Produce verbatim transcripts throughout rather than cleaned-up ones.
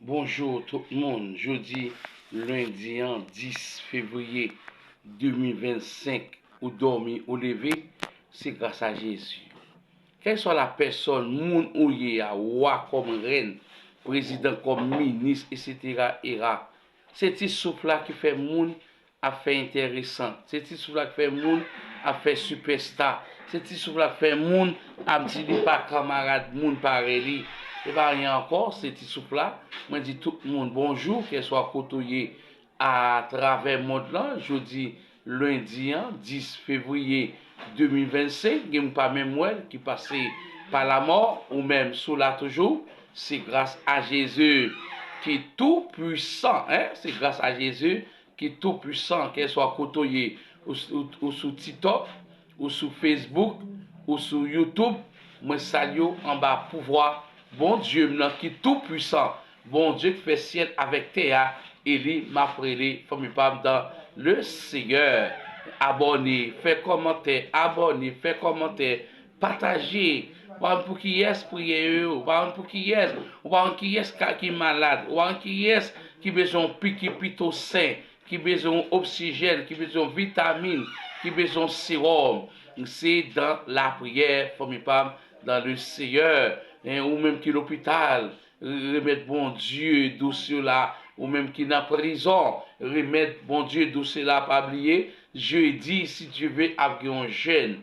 Bonjou tout moun. Jodi lendi an, dis fevriye de mil vennsenk, ou dòmi, ou leve, se gras a Jezi. Kèlkeswa la pèsòn, moun ou ye a, wa kòm rèn, prezidan kòm minis, etsetera, era, se ti souf la ki fè moun ap fè enteresan. Se ti souf la k fè moun ap fè sipèsta. Se ti souf la k fè moun ap di li pa kanmarad moun parèy li. E pa anyen ankò, se ti souf la. Mwen di tout moun bonjou, kèlkeswa kote w ye atravè mond lan. Jodi lendi an, dis fevriye de mil vennsenk, gen moun pa menm wè l ki pase pa lamò, ou menm si w la toujou, se gras a Jezi ki tou pwisan, en, se gras a Jezi ki tou pwisan, kèlkeswa kote w ye, ou, ou, ou sou TikTok, ou sou Facebook, ou sou YouTube, mwen salye w anba pouvwa Bondye m nan ki tou pwisan, Bondye ki fè syèl avèk tè a, e li m ap rele fanmi pa m dan le Seyè. Abòne, fè kòmantè, abòne, fè kòmantè, pataje. Ou pa konn pou kiyès priyè yo ye, ou pa konn pou kiyès, ou pa konn kiyès ka, ki malad, ou pa konn kiyès ki bezwen yon piki pito sen, ki bezwen yon oksijèn, ki bezwen yon vitamin, ki bezwen yon sewòm. Se dan lapriyè, fanmi pa m, dan le Seyè. En, ou menm ki lopital, remèt Bondye dosye w la. Ou menm ki nan prizon, remèt Bondye dosye w la. Pa bliye, jedi, si Dye ve, ap gen yon jèn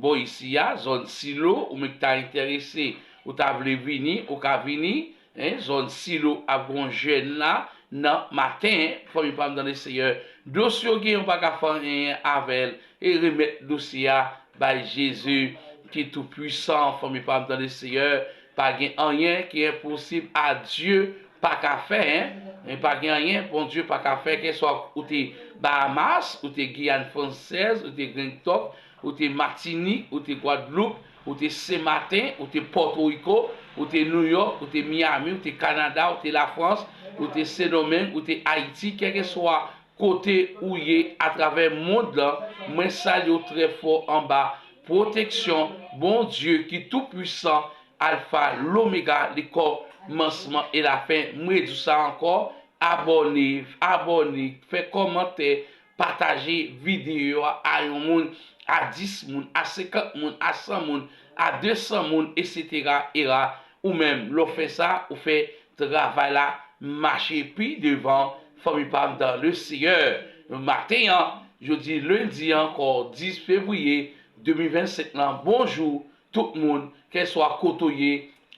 bò isi a, zòn Silo, ou menm ki ta enterese, ou ta vle vini, ou ka vini, en, zòn Silo ap gen yon jèn la, nan maten, fanmi pa m dan le Seyè. Dosye w gen, ou pa ka fè anyen avè l, e remèt dosye a bay Jezi ki tou pwisan, fanmi pa m dan le Seyè. Pa gen anyen ki enposib a Dye pa ka fè, en. Men pa gen anyen Bondye pa ka fè, kèlkeswa ou te Bahamas, ou te Giyàn Fransèz, ou te Grengtòk, ou te Matinik, ou te Gwadloup, ou te Senmaten, ou te Pòtoriko, ou te Nouyòk, ou te Miami, ou te Kanada, ou te Lafrans, ou te Sendomeng, ou te Ayiti, kèlkeswa kote ou ye atravè mond lan, mwen salye w trè fò anba pwoteksyon Bondye ki tou pwisan, Alfa, Lomega, le kòmansman e lafen. Mwen di w sa ankò, abòne, abòne, fè kòmantè, pataje videyo a a yon moun, a dis moun, a senkant moun, a san moun, a de san moun, etsetera, era. Ou menm, lè w fè sa, ou fè travay la mache pi devan, fanmi pa m dan le Seyè. Maten an, jodi lendi ankò, dis fevriye de mil vennsenk lan, bonjou tout moun, kèlkeswa kote w ye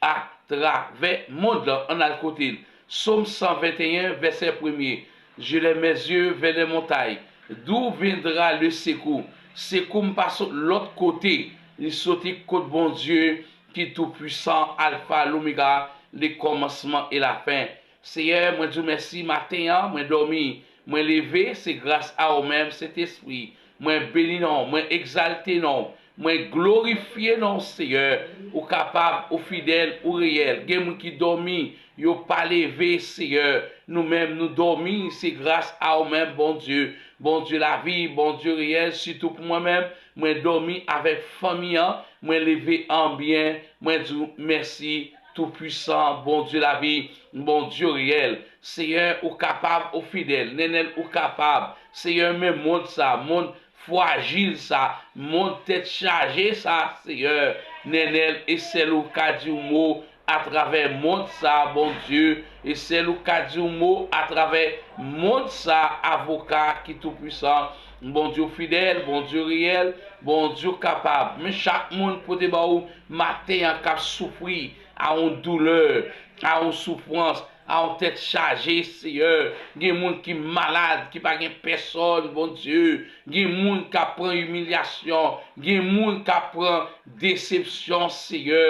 atravè mond lan. Ann al kote l. Sòm san venteyen, vèsè premye. Je lève mes yeux vers les montagnes. D'où viendra le secours? Sekou m pa sot lòt kote, li soti kot Bondye ki tou pwisan, Alfa, Lomega, le kòmansman e lafen. Seyè, mwen di w mèsi maten an, mwen dòmi, mwen leve, se gras a ou menm, Sentespri. Mwen beni non w, mwen egzalte non w, mwen glorifye non w, Seyè. Ou kapab, ou fidèl, ou reyèl. Gen moun ki dòmi, yo pa leve, Seyè. Nou menm, nou dòmi, se gras a ou menm, Bondye. Bondye lavi, Bondye reyèl, sitou pou mwen menm, mwen dòmi avèk fanmi an, mwen leve an byen, mwen di w mèsi, Toupwisan, Bondye lavi, Bondye reyèl. Seyè, ou kapab, ou fidèl. Nenel, ou kapab. Seyè, men mond sa, mond fwajil sa, mond tèt chaje sa, Seyè. Nenel, e sèl ou ka di yon mo atravè mond sa, Bondye. E sèl ou ka di yon mo atravè mond sa, avoka ki toupwisan. Bondye ou fidèl, Bondye ou reyèl, Bondye ou kapab. Men chak moun pote ba ou maten an k ap soufri a yon doulè, a yon soufrans, a yon tèt chaje, Seyè. Gen moun ki malad, ki pa gen pèsòn, Bondye. Gen moun k ap pran imilyasyon, gen moun k ap pran desepsyon, Seyè.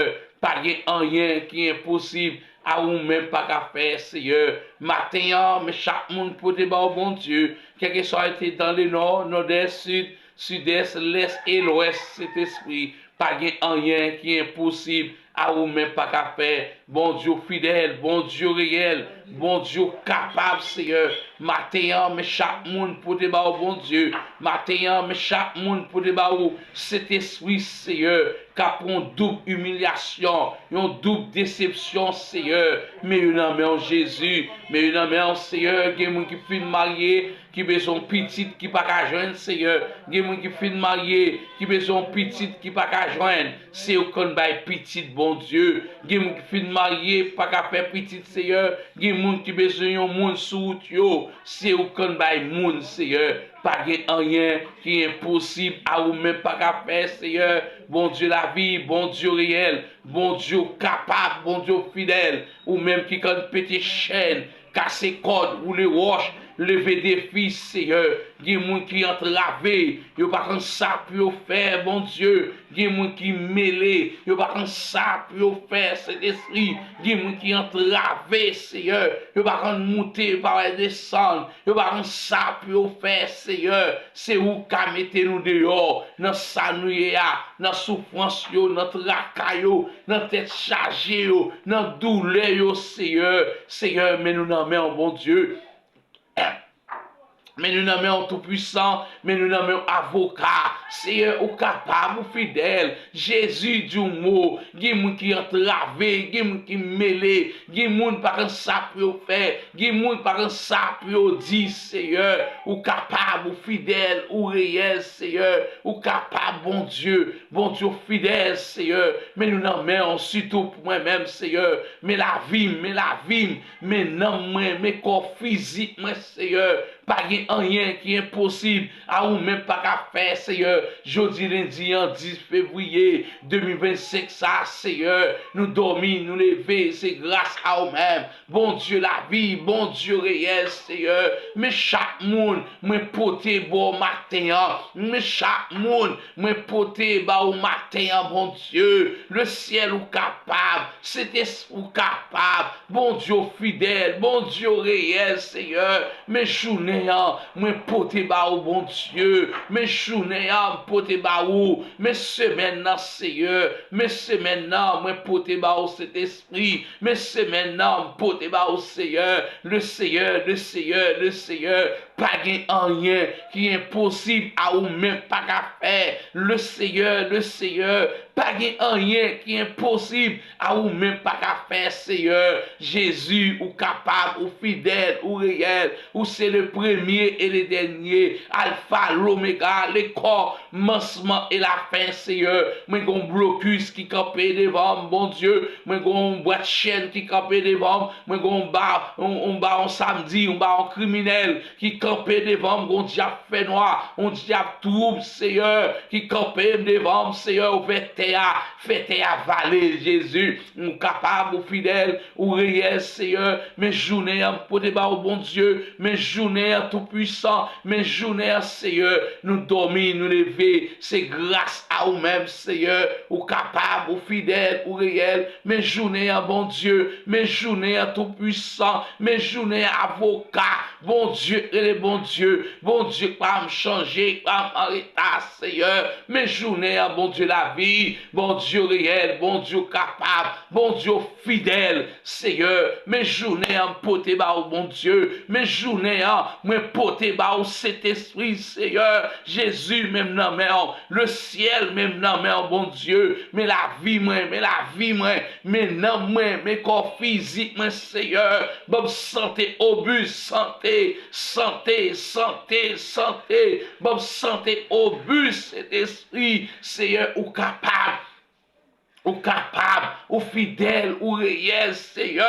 Pa gen anyen ki enposib a ou menm pa ka fè, Seyè. Maten an, men chak moun pote ba ou, Bondye, kèlkeswa yo te dan le nò, nòdès, sid, sidès, lès e lwès, Sentespri. Pa gen anyen ki enposib a ou menm pa ka fè. Bondye ou fidèl, Bondye ou reyèl, Bondye, ou kapab, Seyè. Maten an, men chak moun pote ba ou, Bondye. Maten an, men chak moun pote ba ou, Sentespri, Seyè, k ap pran yon doub imilyasyon, yon doub desepsyon, Seyè. Men yo nan men w, Jezi. Men yo nan men w, Seyè. Gen moun ki fin marye, ki bezwen yon pitit ki pa ka jwenn, Seyè. Gen moun ki fin marye, ki bezwen yon pitit ki pa ka jwenn. Se ou konn bay pitit, Bondye. Gen moun ki fin marye, pa ka fè pitit, Seyè. Gen moun ki bezwen yon moun sou wout yo. Se ou konn bay moun, Seyè. Pa gen anyen ki enposib a ou menm pa ka fè, Seyè. Bondye lavi, Bondye reyèl, Bondye ou kapab, Bondye ou fidèl. Ou menm ki konn pete chèn, kase kòd, woule wòch, leve defi, Seyè. Gen moun ki antrave, yo pa konn sa pou yo fè, Bondye. Gen moun ki mele, yo pa konn sa pou yo fè, Sentespri. Gen moun ki antrave, Seyè, yo pa konn moute, yo pa wè desann, yo pa konn sa pou yo fè, Seyè. Se ou k ka mete nou deyò nan sa nou ye a, nan soufrans yo, nan traka yo, nan tèt chaje yo, nan doulè yo, Seyè. Seyè, men nou nan men w, Bondye. Men nou nan men w Toupwisan, men nou nan men w Avoka. Seyè, ou kapab, ou fidèl. Jezi di yon mo. Gen moun ki antrave, gen moun ki mele, gen moun pa konn sa pou yo fè, gen moun pa konn sa pou yo di, Seyè. Ou kapab, ou fidèl, ou reyèl, Seyè. Ou kapab, Bondye. Bondye, ou fidèl, Seyè. Men nou nan men w, sitou pou mwen menm, Seyè. Men lavi m, men lavi m, men nanm mwen, men kò fizik mwen, Seyè. Pa gen anyen ki enposib a ou menm pa ka fè, Seyè. Jodi lendi an, dis fevriye de mil vennsenk sa, Seyè, nou dòmi, nou leve, se gras a ou menm. Bondye lavi, Bondye reyèl, Seyè. Men chak moun mwen pote ba w maten an. Men chak moun mwen pote ba ou maten an, Bondye. Lesyèl ou kapab, Sentespri ou kapab, Bondye ou fidèl, Bondye ou reyèl, Seyè. Men jounen an, mwen pote ba ou, Bondye. Men jounen an, m pote ba ou. Men semèn nan, Seyè. Men semèn nan, mwen pote ba ou, Sentespri. Men semèn nan, m pote ba ou, Seyè. Le Seyè, le Seyè, le Seyè. Pa gen anyen ki enposib a ou menm pa ka fè. Le Seyè, le Seyè. Pa gen anyen ki enposib a ou menm pa ka fè, Seyè. Jezi, ou kapab, ou fidèl, ou reyèl. Ou se le premye e le dènye, Alfa, Lomega, le kòmansman e lafen, Seyè. Mwen gen yon blokis ki kanpe devan m, Bondye. Mwen gen yon bwat chèn ki kanpe devan m. Mwen gen yon ba, yon, yon bawon samdi, yon bawon kriminèl ki kanpe devan m, yon dyab fènwa, yon dyab twoub, Seyè, ki kanpe m devan m, Seyè, ouvè tè a, fè tè a vale, Jezi. Ou kapab, ou fidèl, ou reyèl, Seyè. Men jounen an, m pote ba ou, Bondye. Men jounen an, Toupwisan. Men jounen an, Seyè. Nou dòmi, nou leve. Se gras a ou menm, Seyè. Ou kapab, ou fidèl, ou reyèl. Men jounen an, Bondye. Men jounen an, Toupwisan. Men jounen an, Avoka. Bondye rele Bondye. Bondye k pa janm chanje, k pa janm anreta, Seyè. Men jounen an, Bondye lavi. Bondye reyèl. Bondye ou kapab. Bondye ou fidèl, Seyè. Men jounen an, m pote ba ou, Bondye. Men jounen an, mwen pote ba ou, Sentespri, Seyè. Jezi, men m nan men w. Lesyèl, men m nan men w, Bondye. Men lavi mwen, men lavi mwen. Men nanm mwen, men kò fizik mwen, Seyè. Ban m sante obis, sante, sante, sante, sante. Ban m sante obis, Sentespri, Seyè, ou kapab. Ou kapab, ou fidèl, ou reyèl, Seyè.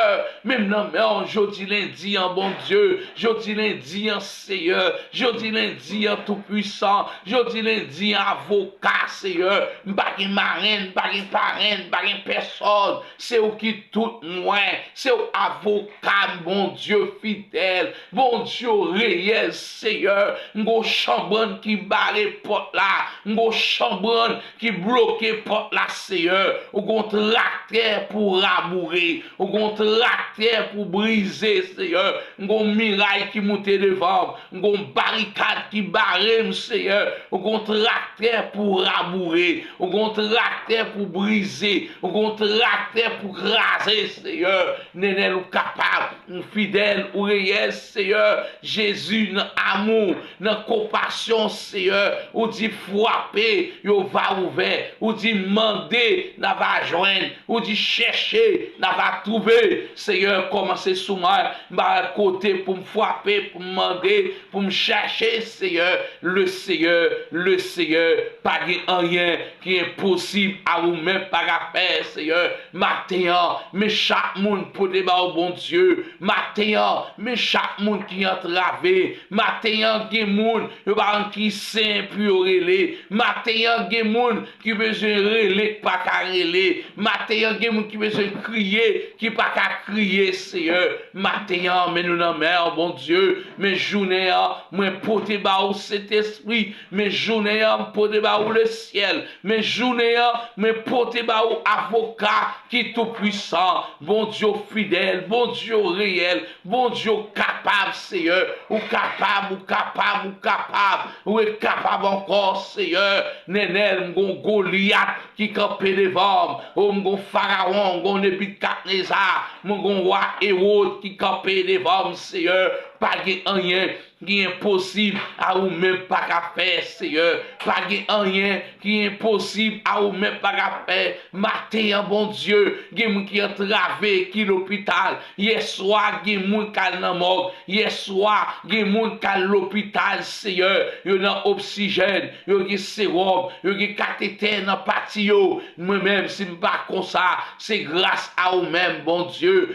Men m nan men w jodi lendi an, Bondye. Jodi lendi an, Seyè. Jodi lendi an, Toupwisan. Jodi lendi an, Avoka, Seyè. M pa gen marenn, m pa gen parenn, m pa gen pèsòn. Se ou ki tout mwen. Se ou avoka m, Bondye fidèl. Bondye reyèl, Seyè. M gon chanbrann ki bare pòt la. M gon chanbrann ki bloke pòt la, Seyè. Ou gon traktè pou raboure. Ou gon traktè pou brize, Seyè. M gon miray ki moute devan m. M gon barikad ki bare m, Seyè. Ou gon traktè pou raboure. Ou gon traktè pou brize. Ou gon traktè pou kraze, Seyè. Nenel, ou kapab. ou fidèl, ou reyèl, Seyè. Jezi, nan amou, nan konpasyon, Seyè, ou di, frape, yo va ouvè. Ou di, mande, n a va jwenn. Ou di, chèche, n a va twouve. Seyè, kòmanse sou mwen, ba kote pou m frape, pou m mande, pou m chache, Seyè, le Seyè, le Seyè, pa gen anyen ki enposib a ou menm pa ka fè, Seyè. Maten an, men chak moun pote ba ou, Bondye. Maten an, men chak moun ki antrave. Maten an, gen moun, yo pa konn ki sen pou yo rele. Maten an, gen moun ki bezwen rele, ki pa ka rele. Maten an, gen moun ki bezwen kriye, ki pa ka kriye, Seyè. Maten an, men nou nan men an, Bondye. Men jounen an, mwen pote ba ou, Sentespri. Men jounen an, m pote ba ou, lesyèl. Men jounen an, mwen pote ba ou, avoka ki toupwisan. Bondye, ou fidèl. Bondye, ou reyèl. Bondye, ou kapab, Seyè. Ou kapab, ou kapab, ou kapab. Ou e kapab ankò, Seyè. Nenel, m gon Golyat ki kanpe devan m. O, m gon Farawon, m gon Nebikadneza, m gon wa Ewod ki kanpe devan m, Seyè. Pa gen anyen ki enposib a ou menm pa ka fè, Seyè. Pa gen anyen ki enposib a ou menm pa ka fè. Maten an, Bondye, gen moun ki antrave, ki lopital. Yèswa, gen moun k al nan mòg. Yèswa, gen moun k al lopital, Seyè. Yo nan oksijèn, yo gen sewòm, yo gen katetè nan pati yo. Mwen menm, si m pa konsa, se gras a ou menm, Bondye.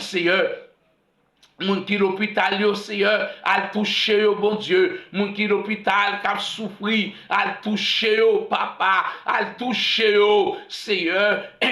Seyè, moun ki lopital yo, Seyè, al touche yo, Bondye. Moun ki lopital k ap soufri, al touche yo, Papa. Al touche yo, Seyè.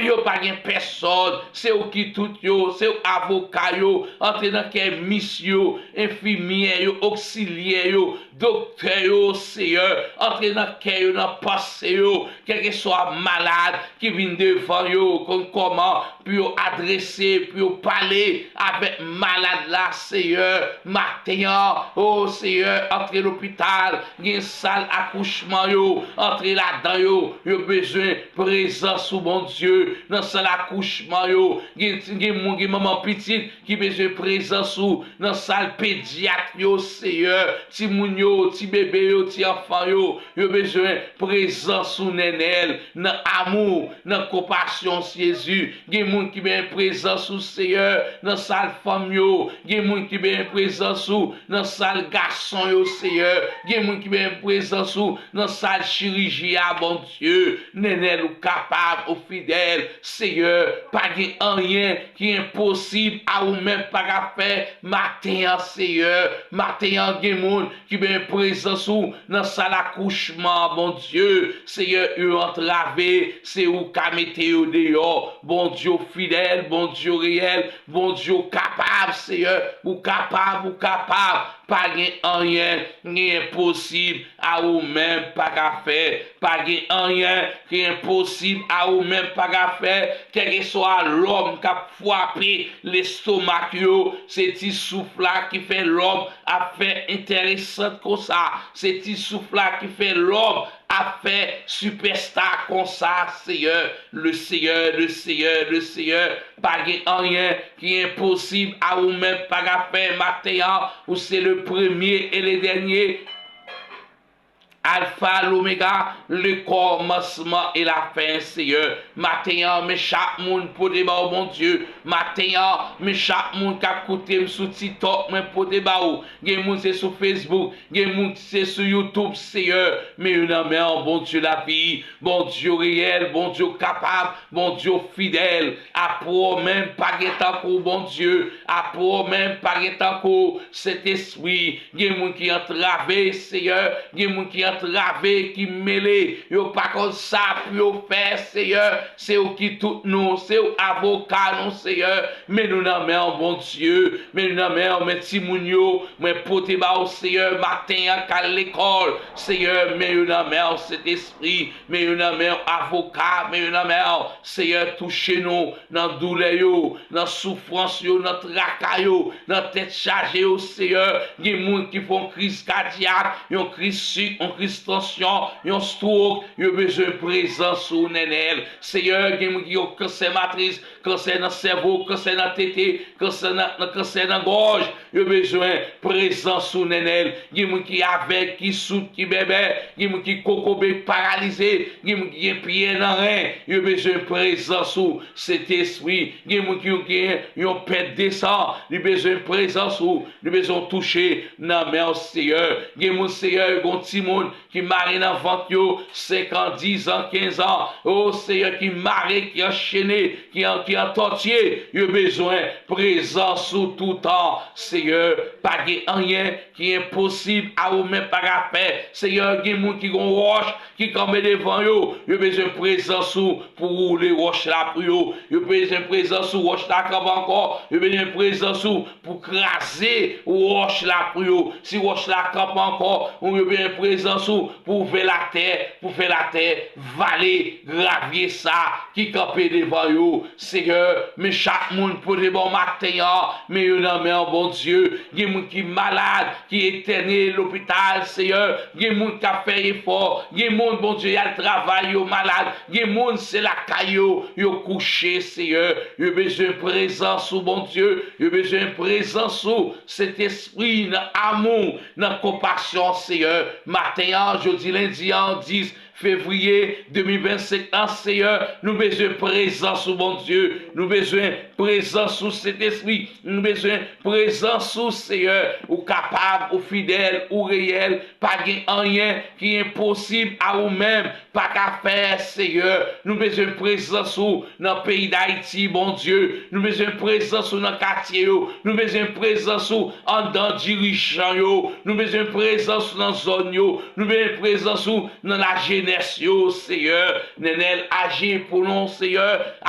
Yo pa gen pèsòn. Se ou ki tout yo. Se ou avoka yo. Antre nan kè mis yo, enfimyè yo, oksilyè yo, doktè yo, Seyè. Antre nan kè yo, nan panse yo. Kèlkeswa malad ki vin devan yo, konn kòman pou yo adrese, pou yo pale avèk malad la, Seyè. Maten an, o Seyè, antre lopital, gen sal akouchman yo, antre ladan yo, yo bezwen prezans ou, Bondye, nan sal akouchman yo. Gen, gen moun, gen manman pitit ki bezwen prezans ou nan sal pedyat yo, Seyè. Timoun yo, ti bebe yo, ti anfan yo, yo bezwen prezans ou, Nenel, nan amou, nan konpasyon, Jezi. Gen moun ki benyen prezans ou, Seyè, nan sal fanm yo. Gen moun ki benyen prezans ou nan sal gason yo, Seyè. Gen moun ki benyen prezans ou nan sal chiriji a, Bondye. Nenel, ou kapab, ou fidèl, Seyè. Pa gen anyen ki enposib a ou menm pa ka fè. Maten an, Seyè, maten an, gen moun ki benyen prezans ou nan sal akouchman, Bondye. Seyè, yo antrave, se ou ka mete yo deyò. Bondye, ou fidèl, Bondye, ou reyèl, Bondye, ou kapab, Seyè. Ou kapab, ou kapab. Pa gen anyen ki enposib a ou menm pa ka fè. Pa gen anyen ki enposib a ou menm pa ka fè. Kèlkeswa lòm k ap frape lestomak yo, se ti souf la ki fè lòm ap fè enteresan konsa. Se ti souf la ki fè lòm ap fè sipèsta konsa, Seyè. Le Seyè, le Seyè, le Seyè. Pa gen anyen ki enposib a ou menm pa ka fè. Maten an, ou se le premye e le dènye. Alfa, lomega, le kòmansman e la fen, Seyè. Maten an, men chak moun pote ba ou, Bondye. Maten an, men chak moun k ap koute m sou TikTok, mwen pote ba ou. Gen moun se sou Facebook, gen moun se sou YouTube, Seyè. Men yo nan men an, Bondye lavi, Bondye reyèl, Bondye kapab, Bondye fidèl. Apre w menm, pa gen tankou w, Bondye. Apre w menm, pa gen tankou w, Sentespri. Gen moun ki antrave, Seyè. Gen moun ki antrave, ki mele. Yo pa konn sa pou yo fè, Seyè. Se ou ki tout nou. Se ou avoka nou, Seyè. Men nou nan men w, Bondye. Men nou nan men w, men timoun yo. Mwen pote ba ou, Seyè, maten an k al lekòl. Seyè, men yo nan men w, Sentespri. Men yo nan men w, avoka. Men yo nan men w, Seyè, touche nou nan doulè yo, nan soufrans yo, nan traka yo, nan tèt chaje yo, Seyè. Gen moun ki fè yon kriz kadyak, yon kriz sik, yon kriz kriz, tansyon, yon stroke, yo bezwen prezans ou, Nènèl. Seyè, gen moun ki gen kansè matris, kansè nan sèvo, kansè nan tete, kansè nan, nan kansè nan gòj, yo bezwen prezans ou, Nènèl. Gen moun ki avèg, ki soud, ki bèbè, gen moun ki kokobe, paralize, gen moun ki gen pyè nan ren, yo bezwen prezans ou, Sentespri. Gen moun ki gen yon pèt de san, li bezwen prezans ou, li bezwen w touche nan men w, Seyè. Gen moun, Seyè, yo gen yon timoun ki mare nan vant yo, senk an, dis an, kenz an. O Seyè, ki mare, ki anchene, ki an, ki antòtye, yo bezwen prezans ou toutan, Seyè. Pa gen anyen ki enposib a ou menm pa ka fè. Seyè, gen moun ki gen yon wòch ki kanpe devan yo, yo bezwen prezans ou pou woule wòch la pou yo. Yo bezwen prezans ou, wòch la kanpe ankò. Yo bezwen prezans ou pou kraze wòch la pou yo. Si wòch la kanpe ankò, ou yo bezwen prezans ou pou ouvè latè, pou fè latè vale gravye sa ki kanpe devan yo. Seyè, men chak moun pote ba w maten an, men yo nan men w, Bondye. Gen moun ki malad, ki entène lopital, Seyè. Gen moun k ap fè efò. Gen moun, Bondye, y al travay, yo malad. Gen moun, se lakay yo, yo kouche, Seyè. Yo bezwen prezans ou, Bondye. Yo bezwen prezans ou, Sentespri, nan amou, nan konpasyon, Seyè. Maten an, jodi lendi an, dis fevriye de mil vennsenk lan, Seyè, nou bezwen prezans ou, Bondye. Nou bezwen prezans ou, Sentespri. Nou bezwen prezans ou, Seyè. Ou kapab, ou fidèl, ou reyèl. Pa gen anyen ki enposib a ou menm pa ka fè, Seyè. Nou bezwen prezans ou nan peyi Dayiti, Bondye. Nou bezwen prezans ou nan katye yo. Nou bezwen prezans ou anndan dirijan yo. Nou bezwen prezans ou nan zòn yo. Nou bezwen prezans ou nan lajenès yo, Seyè. Nènèl, aji pou nou, Seyè.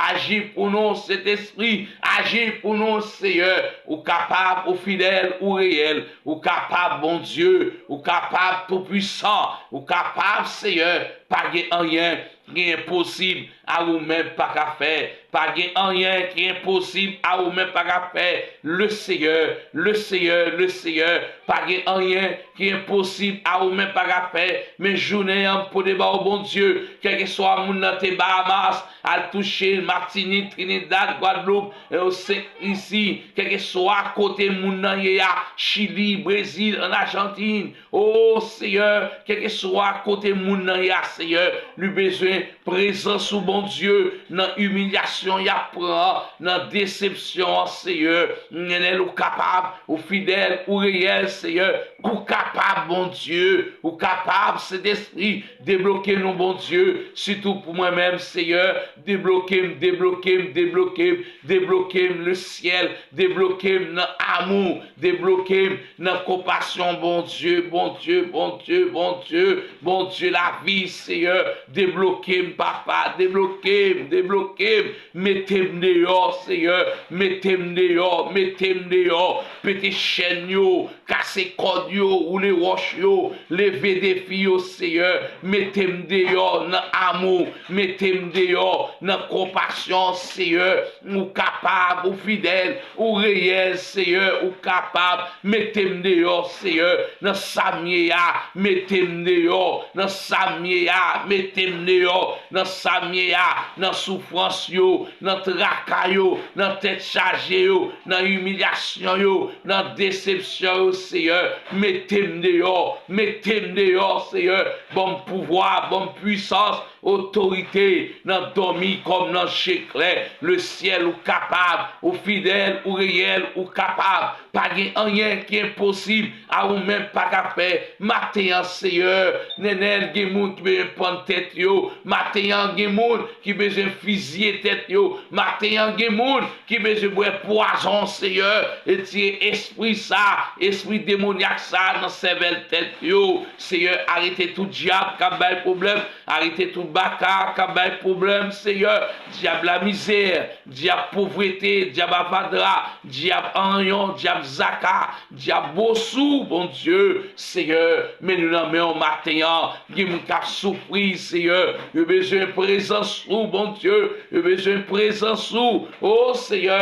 Aji pou nou, Sentespri. Aji pou nou, Seyè. Ou kapab, ou fidèl, ou reyèl. Ou kapab, Bondye. Ou kapab, Toupwisan. Ou kapab, Seyè. Pa gen anyen ki enposib a ou menm pa ka fè. Pa gen anyen ki enposib a ou menm pa ka fè. Le Seyè, le Seyè, le Seyè. Pa gen anyen ki enposib a ou menm pa ka fè. Men jounen an, m pote ba ou, Bondye, kèlkeswa moun nan te Bahamas, al touche Matinik, Trinidad, Gwadloup, e o Sent Lisi, kèlkeswa kote moun nan ye a, Chili, Brezil, an Ajantin, o Seyè, kèlkeswa kote moun nan ye a, Seyè, li bezwen prezans ou, Bondye, nan imilyasyon y ap pran an, nan desepsyon an, Seyè. Nènèl, ou kapab, ou fidèl, ou reyèl, Seyè. Ou kapab, Bondye. Ou kapab, Sentespri. Debloke nou, Bondye. Sitou pou mwen menm, Seyè. Debloke m, debloke m, debloke m, debloke m, le syèl. Debloke m nan amou. Debloke m nan konpasyon, Bondye, Bondye, Bondye, Bondye, Bondye lavi, Seyè. Debloke m, papa, debloke m, debloke m. Mete m deyò, Seyè. Mete m deyò, mete m deyò. Pete chèn yo, kase kòd yo, woule wòch yo, leve defi yo, Seyè. Mete m deyò nan amou. Mete m deyò nan konpasyon, Seyè. Ou kapab, ou fidèl, ou reyèl, Seyè, ou kapab. Mete m deyò, Seyè, nan sa m ye a, mete m deyò, nan sa m ye a, mete m deyò, nan sa m ye a, nan soufrans yo, nan traka yo, nan tèt chaje yo, nan imilyasyon yo, nan desepsyon yo, Seyè. Mete m deyò, mete m deyò, Seyè. Ban m pouvwa, ban m pwisans, otorite nan dòmi kòm nan je klè. Le syèl, ou kapab, ou fidèl, ou reyèl, ou kapab. Pa gen anyen ki enposib a ou menm pa ka fè. Maten an, Seyè, Nènèl, gen moun ki bezwen pann tèt yo. Maten an, gen moun ki bezwen fizye tèt yo. Maten an, gen moun ki bezwen bwè pwazon, Seyè. Retire espri sa, espri demonyak sa nan sèvèl tèt yo. Seyè, arete tout dyab k ap bay pwoblèm. Arete tout baka k ap bay pwoblèm, Seyè. Dyab lamizè, dyab povrete, dyab avadra, dyab anyon, dyab zaka, dyab bosou, Bondye. Seyè, men nou nan men w maten an. Gen moun k ap soufri, Seyè. Yo bezwen prezans ou, Bondye. Yo bezwen prezans ou. O Seyè,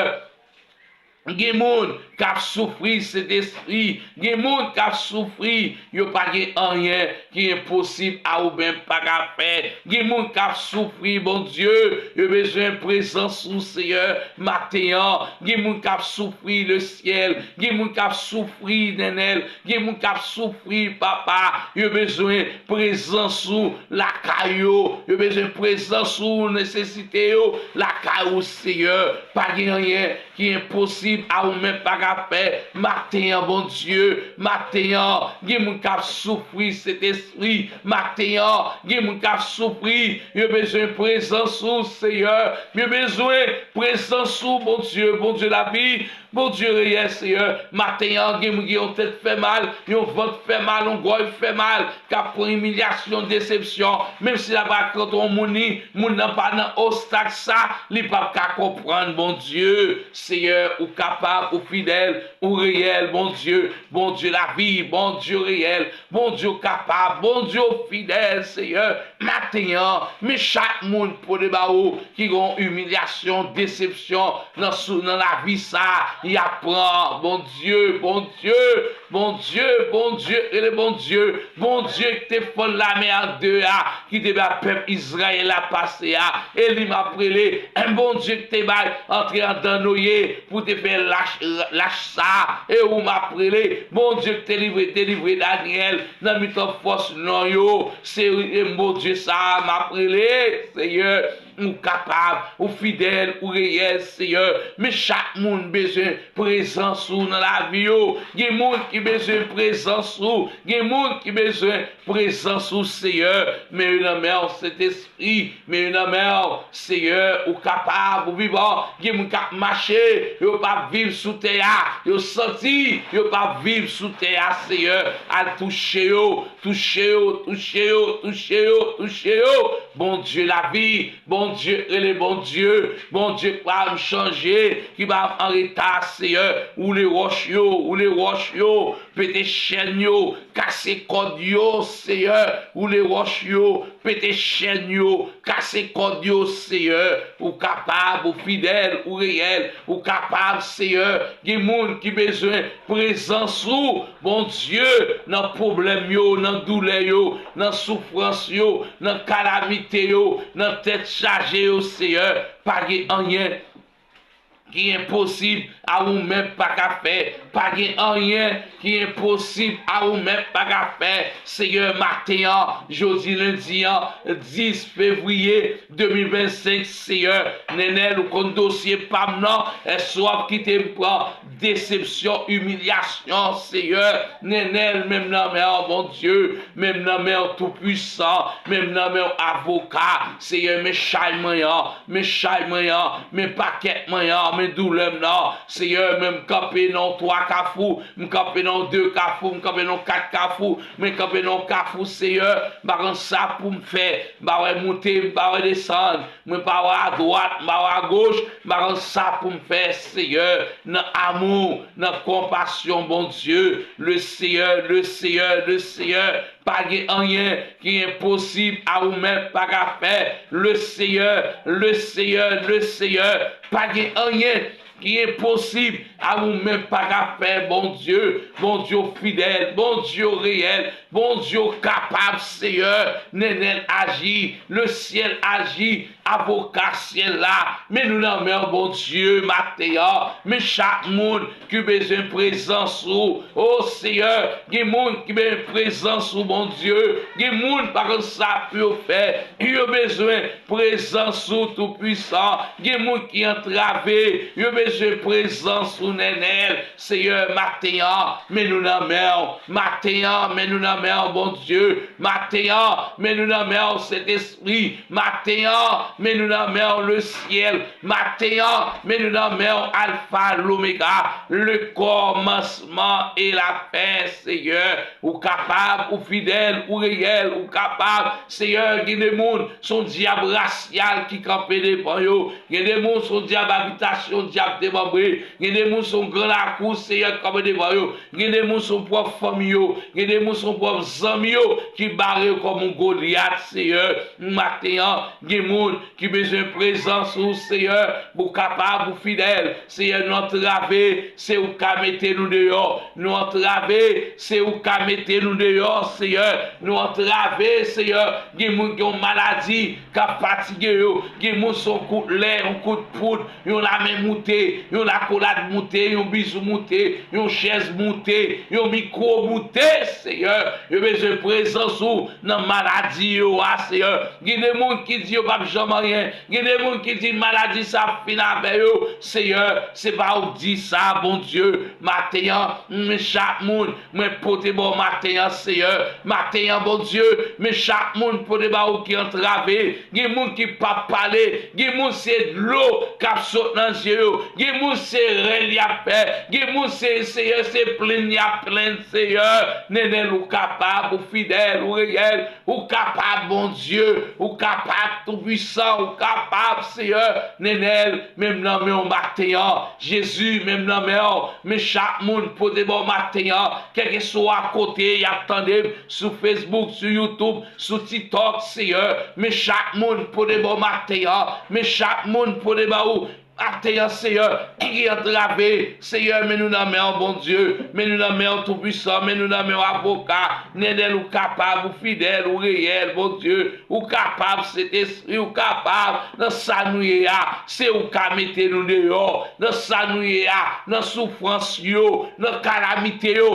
Gen moun k ap soufri, Sentespri. Gen moun k ap soufri, yo pa gen anyen ki enposib a ou menm pa ka fè. Gen moun k ap soufri, Bondye, yo bezwen prezans ou, Seyè, maten an. Gen moun k ap soufri, Lesyèl. Gen moun k ap soufri, Nènèl. Gen moun k ap soufri, Papa. Yo bezwen prezans ou lakay yo. Yo bezwen prezans ou, nesesite yo lakay ou, Seyè. Pa gen anyen ki enposib a ou menm pa ka fè. Maten an, Bondye, maten an, gen moun k ap soufri, Sentespri. Maten an, gen moun k ap soufri, yo bezwen prezans ou, Seyè. Yo bezwen prezans ou, Bondye, Bondye lavi, Bondye reyèl, Seyè. Maten an, gen moun gen yon tèt fè mal, yon vant fè mal, yon gòj fè mal, k ap pran imilyasyon, desepsyon, menm si l ap rakante yon moun, li, moun nan pa nan obstak sa, li p ap ka konprann, Bondye, Seyè, ou kapab, ou fidèl, ou reyèl, Bondye, Bondye lavi, Bondye reyèl, Bondye ou kapab, Bondye ou fidèl, Seyè, maten an, men chak moun pwode ba ou ki gen yon imilyasyon, desepsyon nan sou, nan lavi sa, y ap pran, Bondye, Bondye, Bondye, Bondye, rele Bondye, Bondye ki te fann lamè an de a, ki te bay pèp Izrayèl la pase a, e li m ap rele, Bondye ki te bay antre andan Noye pou te fè lach, lach sa, e ou m ap rele, Bondye ki te livre, delivre Danyèl nan mitan fòs lyon yo, se Bondye sa a m ap rele, Seyè. Ou kapab, ou fidèl, ou reyèl, Seyè. Men chak moun bezwen prezans ou nan lavi yo. Gen moun ki bezwen prezans ou. Gen moun ki bezwen prezans ou, Seyè. Men yo nan men w, Sentespri. Men yo nan men w, Seyè. Ou kapab, ou vivan. Gen moun k ap mache, yo p ap viv sou tè a. Yo santi, yo p ap viv sou tè a, Seyè. Al touche yo, touche yo, touche yo, touche yo, touche yo. Bondye lavi, Bondye rele Bondye, Bondye k pa janm chanje, ki pa janm an reta, Seyè. Woule wòch yo, woule wòch yo, pete chèn yo, kase kòd yo, Seyè. Woule wòch yo, pete chèn yo, kase kòd yo, Seyè. Ou kapab, ou fidèl, ou reyèl, ou kapab, Seyè. Gen moun ki bezwen prezans ou, Bondye, nan pwoblèm yo, nan doulè yo, nan soufrans yo, nan kalamite yo, nan tèt chaje yo, Seyè. Pa gen anyen ki enposib a ou menm pa ka fè. Pa gen anyen ki enposib a ou menm pa ka fè. Seyè, maten an, jodi lendi an, dis fevriye de mil vennsenk, Seyè, Nènèl, ou konn dosye pa m nan, èske w ap kite m pran desepsyon, imilyasyon, Seyè, Nènèl, men m nan men w, Bondye, men m nan men w, Toupwisan, men m nan men w, avoka, Seyè, men chay mwen an, men chay mwen an, men pakèt mwen an, men doulè m nan, Seyè, men m kanpe nan yon twa kafou, m kanpe nan yon de kafou, m kanpe nan yon kat kafou, men kanpe nan yon kafou, Seyè, m pa konn sa pou m fè, m pa wè moute, m pa wè desann, mwen pa wè adwat, m pa wè agoch, m pa konn sa pou m fè, Seyè, nan amou, nan konpasyon, Bondye, le Seyè, le Seyè, le Seyè, pa gen anyen ki enposib a ou menm pa ka fè, le Seyè, le Seyè, le Seyè, pa gen anyen ki enposib a ou menm pa ka fè, Bondye, Bondye w fidèl, Bondye w reyèl, Bondye w kapab, Seyè, Nènèl aji, le syèl aji, avoka syèl la, men nou nan men w, Bondye, maten an, men chak moun ki bezwen prezans ou, o Seyè, gen moun ki bezwen prezans ou, Bondye, gen moun pa konn sa pou yo fè, yo bezwen prezans ou, Toupwisan, gen moun ki antrave, yo bezwen prezans ou, Nènèl, Seyè, maten an, men nou nan men w. Maten an, men nou nan men w, Bondye. Maten an, men nou nan men w, Sentespri. Maten an, men nou nan men w, le syèl. Maten an, men nou nan men w, Alfa, Lomega, le kòmansman e la fen, Seyè. Ou kapab, ou fidèl, ou reyèl, ou kapab. Seyè, gen de moun, se yon dyab rasyal ki kanpe devan yo. Gen de moun se yon dyab abitasyon, dyab demanbre. Gen de moun se yon gran lakou, Seyè, k kanpe devan yo. Gen de moun se yon pwòp fanmi yo. Gen de moun se yon pwòp zanmi yo ki bare yo kòm yon Golyat, Seyè. Maten an, gen moun ki bezwen prezans ou, Seyè, pou kapab ou fidèl. Seyè, nou antrave, se ou ka mete nou deyò. Nou antrave, se ou ka mete nou deyò, Seyè. Nou antrave, Seyè. Gen moun ki yon maladi k ap fatige yo. Gen moun se yon kout lè, yon kout poud, yon lamen moute, yon lakolad moute, yon bizou moute, yon chèz moute, yon mikwo moute, Seyè. Yo bezwen prezans ou nan maladi yo a, Seyè. Gen de moun ki di yo p ap janm anyen. Gen de moun ki di maladi sa ap fin avè yo. Seyè, se pa ou k di sa, Bondye. Maten an, men chak moun, mwen pote ba w maten an, Seyè. Maten an, Bondye, men chak moun pote ba ou ki antrave. Gen moun ki p ap pale. Gen moun se dlo k ap sot nan zye yo. Gen moun se rèl y ap fè. Gen moun se, Seyè, se plenn y ap plenn, Seyè. Nenel, ou kapab, ou fidèl, ou reyèl. Ou kapab, Bondye. Ou kapab, Toupwisan. Ou kapab, Seyè. Nenel, men m nan men w maten an. Jezi, men m nan men w. Men chak moun pote ba w maten an. Kèlkeswa kote y ap tande m, sou Facebook, sou YouTube, sou TikTok, Seyè. Men chak moun pote ba w maten an. Men chak moun pote ba ou maten an, Seyè, ki antrave. Seyè, men nou nan men w, Bondye. Men nou nan men w, Toupwisan. Men nou nan men w, Avoka. Nenel, ou kapab, ou fidèl, ou reyèl, Bondye. Ou kapab, Sentespri, ou kapab. Nan sa nou ye a, se ou ka mete nou deyò. Nan sa nou ye a, nan soufrans yo, nan kalamite yo,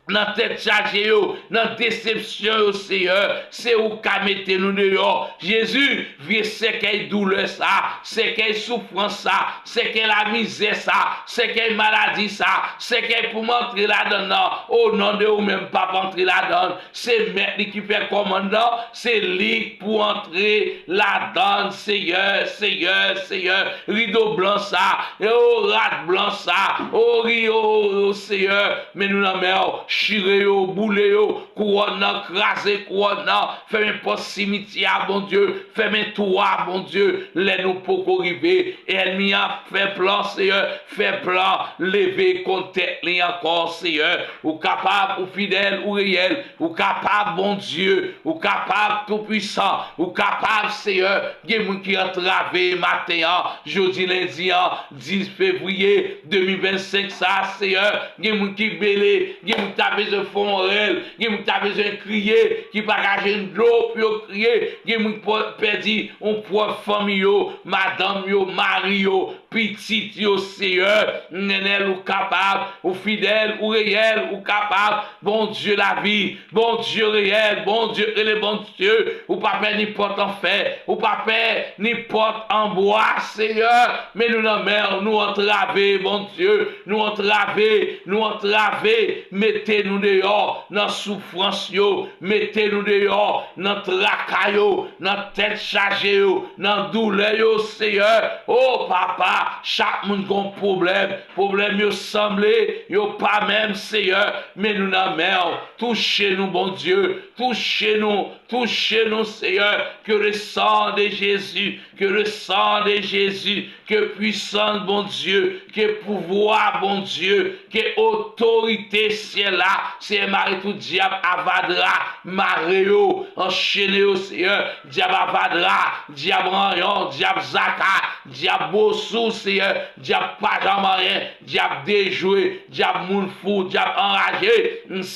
nan tèt chaje yo, nan desepsyon yo, Seyè, se ou k ka mete nou deyò. Jezi, vye sèkèy doulè sa, sèkèy soufrans sa, sèkèy lamizè sa, sèkèy maladi sa, sèkèy pou m antre ladan l nan, o non de ou menm, p ap antre ladan l. Se mèt li ki fè kòmann nan, se li k pou antre ladan l, Seyè, Seyè, Seyè. Rido blan sa, e o rad blan sa, o ri, o, o, Seyè, men nou nan men w, chire yo, boule yo, kouwòn nan, kraze kouwòn nan, fèmen pòt simityè a, Bondye, fèmen twou a, Bondye, lè nou poko rive, ènmi an ap fè plan, Seyè, fè plan, leve kont tèt li ankò, Seyè, ou kapab, ou fidèl, ou reyèl, ou kapab, Bondye, ou kapab, Toupwisan, ou kapab, Seyè, gen moun ki antrave maten an, jodi lendi an, dis fevriye de mil vennsenk sa, Seyè, gen moun ki bele, gen moun ki ta bezwen fè yon rèl, gen moun ki ta bezwen kriye, ki pa ka jwenn dlo pou yo kriye, gen moun ki pè-, pèdi yon pwòch fanmi yo, madanm yo, mari yo, pitit yo, Seyè, Nenel, ou kapab, ou fidèl, ou reyèl, ou kapab, Bondye lavi, Bondye reyèl, Bondye rele Bondye, ou pa pè nenpòt anfè, ou pa pè nenpòt anbwa, Seyè, men nou nan men w, nou antrave, Bondye, nou antrave, nou antrave, mete nou deyò nan soufrans yo, mete nou deyò nan traka yo, nan tèt chaje yo, nan doulè yo, Seyè. O Papa, chak moun gon pwoblèm, pwoblèm yo sanble, yo pa menm, Seyè, men nou nan men w. Touche nou, Bondye, touche nou, touche nou, Seyè. Que le sang de Jésus, que le sang de Jésus, ke pwisans Bondye, ke pouvwa Bondye, ke otorite syèl la, Seyè, mare tout dyab avadra, mare yo, anchene yo, Seyè, dyab avadra, dyab ranyon, dyab zaka, dyab bosou, Seyè, dyab pa janm anyen, dyab dejwe, dyab moun fou, dyab anraje,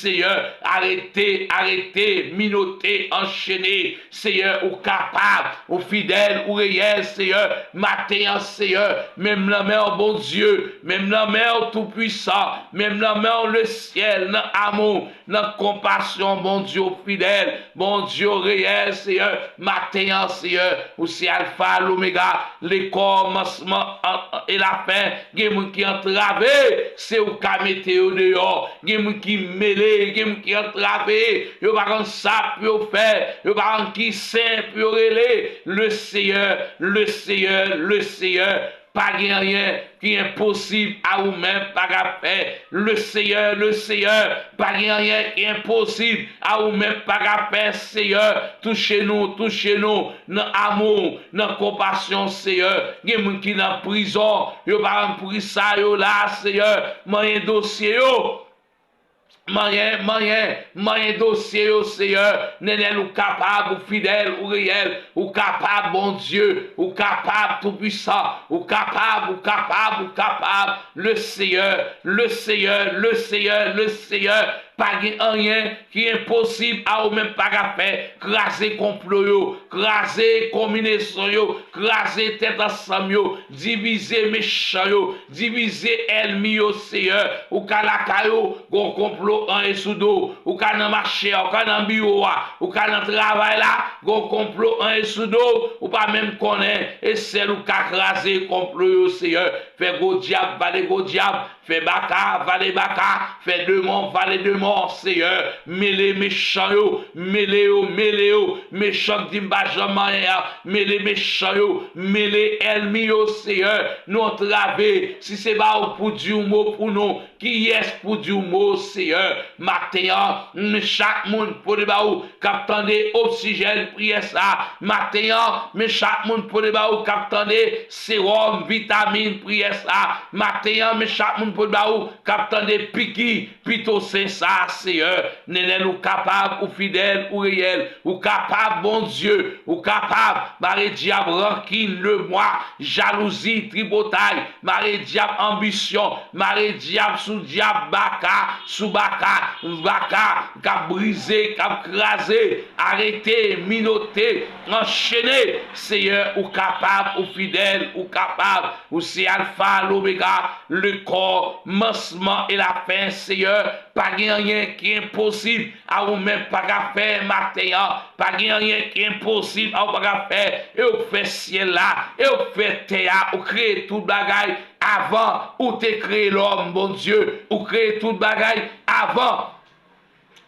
Seyè, arete, arete, minote, anchene, Seyè, ou kapab, ou fidèl, ou reyèl, Seyè. Maten an, Seyè, men m nan men w, Bondye, men m nan men w, Toupwisan, men m nan men w, Lesyèl, nan amou, nan konpasyon, Bondye, ou fidèl, Bondye, ou reyèl, Seyè. Maten an, Seyè, ou se Alfa, Lomega, lekòmansman an, an, e lafen. Gen moun ki antrave, se ou ka mete yo deyò. Gen moun ki mele, gen moun ki antrave. Yo pa konn sa pou yo fè. Yo pa konn ki sen pou yo rele. Le Seyè, le Seyè, le Seyè. Pa gen anyen ki enposib a ou menm pa ka fè. Le Seyè, le Seyè. Pa gen anyen ki enposib a ou menm pa ka fè, Seyè. Touche nou, touche nou nan amou, nan konpasyon, Seyè. Gen moun ki nan prizon, yo pa konn poukisa yo la, Seyè. Manyen dosye yo. Manyen, manyen, manyen dosye yo, Seyè. Nenel, ou kapab, ou fidèl, ou reyèl, ou kapab, Bondye, ou kapab, Toupwisan, ou kapab, ou kapab, ou kapab. Le Seyè, le Seyè, le Seyè, le Seyè. Pa gen anyen ki enposib a ou menm pa ka fè. Kraze konplo yo, kraze konbinezon yo, kraze tèt ansanm yo, divize mechan yo, divize ènmi yo, Seyè. Ou ka lakay ou, gon konplo anyen sou do w. Ou ka nan mache a, ou ka nan biwo a, ou ka nan travay la, gon konplo anyen sou do w. Ou pa menm konnen, e sèl ou ka kraze konplo yo, Seyè. Fè gwo dyab vale gwo dyab, fè baka vale baka, fè demon vale demon, Seyè. Mele mechan yo, mele yo, mele yo. Mechan k di m pa janm anyen an, mele mechan yo, mele ènmi yo, Seyè. Nou antrave, si se pa ou pou di yon mo pou nou, kiyès pou di yon mo, Seyè? Maten an, m, chak moun pote ba ou k ap tande oksijèn priyè sa a. Maten an, men chak moun pote ba ou k ap tande sewòm, vitamin priyè sa a. Maten an, men chak moun pote ba ou k ap tande piki pito sen sa a, Seyè. Nenel, ou kapab, ou fidèl, ou reyèl, ou kapab, Bondye, ou kapab. Mare dyab, rankin, lemwa, jalouzi, tripotay, mare dyab, anbisyon, mare dyab sou dyab, baka sou baka, baka k ap brize, k ap kraze, arete, minote, anchene. Seyè, ou kapab, ou fidèl, ou kapab. Ou se Alfa, Lomega, le kòmansman e lafen, Seyè. Pa gen anyen ki enposib a ou menm pa ka fè maten an. Pa gen anyen ki enposib a ou pa ka fè. E ou k fè syèl la, e ou k fè tè a, ou kreye tout bagay avan ou te kreye lòm, Bondye. Ou kreye tout bagay avan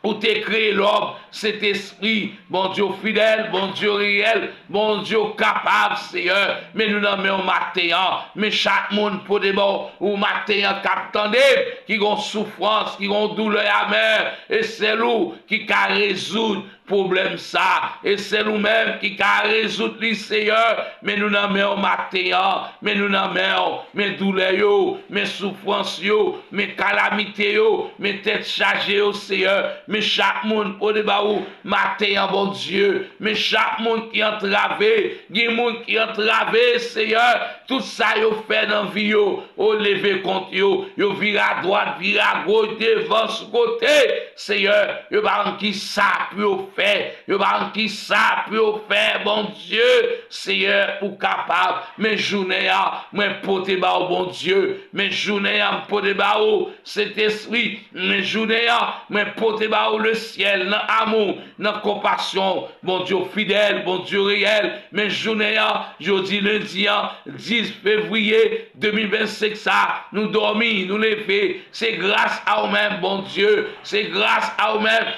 ou te kreye lòm, Sentespri, Bondye w fidèl, Bondye w reyèl, Bondye w kapab, Seyè. Men nou nan men w maten an. Men chak moun pote ba w maten an k ap tande m, ki gon soufrans, ki gon doulè amè, e sèl ou ki ka rezoud pwoblèm sa. E sèl ou menm ki ka rezoud li, Seyè. Men nou nan men w maten an. Men nou nan men w. Men doulè yo, men soufrans yo, men kalamite yo, men tèt chaje yo, Seyè. Men chak moun pote ba ou maten an, Bondye. Men chak moun ki antrave, gen moun ki antrave, Seyè. Tout sa yo fè nan vi yo, ou leve kont yo. Yo vire adwat, vire agoch, devan, sou kote. Seyè, yo pa konn ki sa pou yo fè. Yo pa konn ki sa pou yo fè, Bondye. Seyè, ou kapab. Men jounen an, mwen pote ba ou, Bondye. Men jounen an, m pote ba ou, Sentespri. Men jounen an, mwen pote ba ou, lesyèl, nan amou, nan konpasyon. Bondye w fidèl, Bondye w reyèl. Men jounen an, jodi lendi an, dis fevriye de mil vennsenk sa, nou dòmi, nou leve. Se gras a ou menm, Bondye. Se gras a ou menm,